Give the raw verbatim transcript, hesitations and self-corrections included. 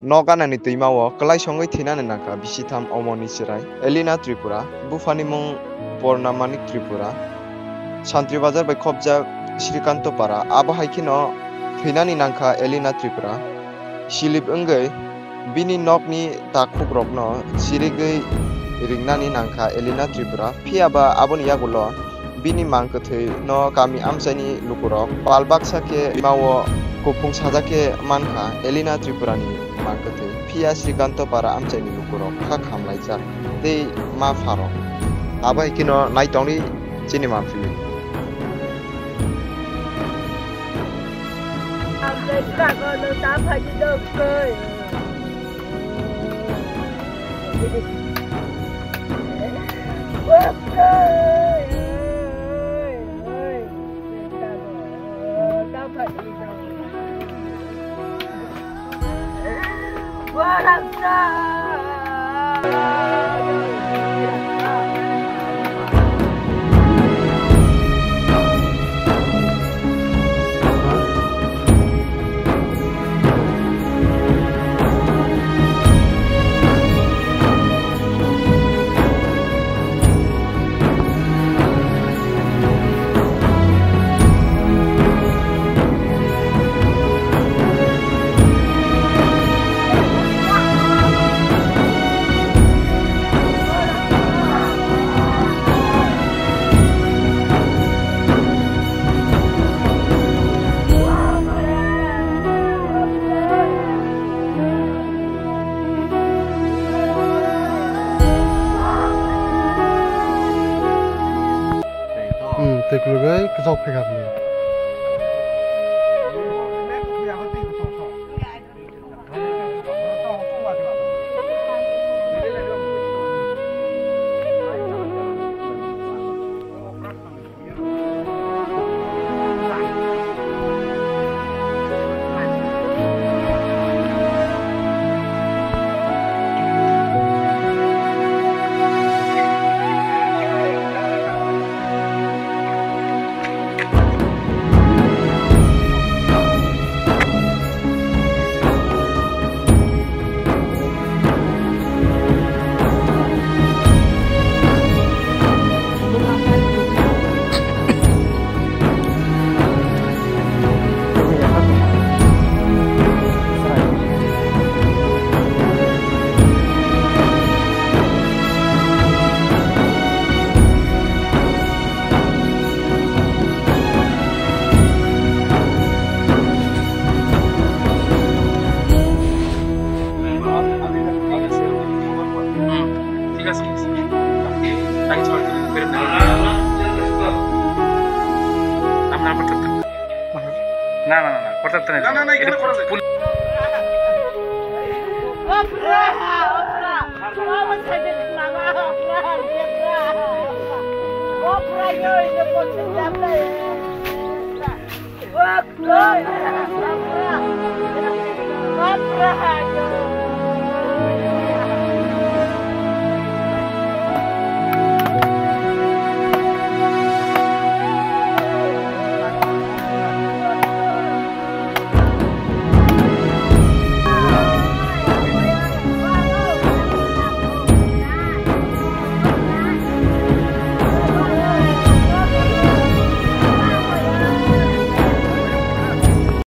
Nok ganani twima o kwlai songwi thwinani nangkha bisitham omoni chwrai Elina Tripura, buphani mung Purna Manik Tripura, Santri Bazar bai khopjak Srikanto Para. Abo hai kheno thwinani nangkha Elina Tripura. Silip wngwi bini nokni takhukrokno chirigwi ringnani nangkha Elina Tripura. Phiya ba aboni yagulo bini mang kwthwi no kami amchaini lukurok pal baksa khe mao kuphung sajak khe mankha. Elina Tripurani mang kwthwi, phiya Srikanto Para amchaini lukurok kha khamlaijak tei ma pharok. Abo hai kheno nai tongdi chini manpili. Hmm, twi kwlwgwi kwchok phikha hwnwi. না, না, না, না, করতে, করতে না। না, না, না, এখানে এটা করা যায়। পুল-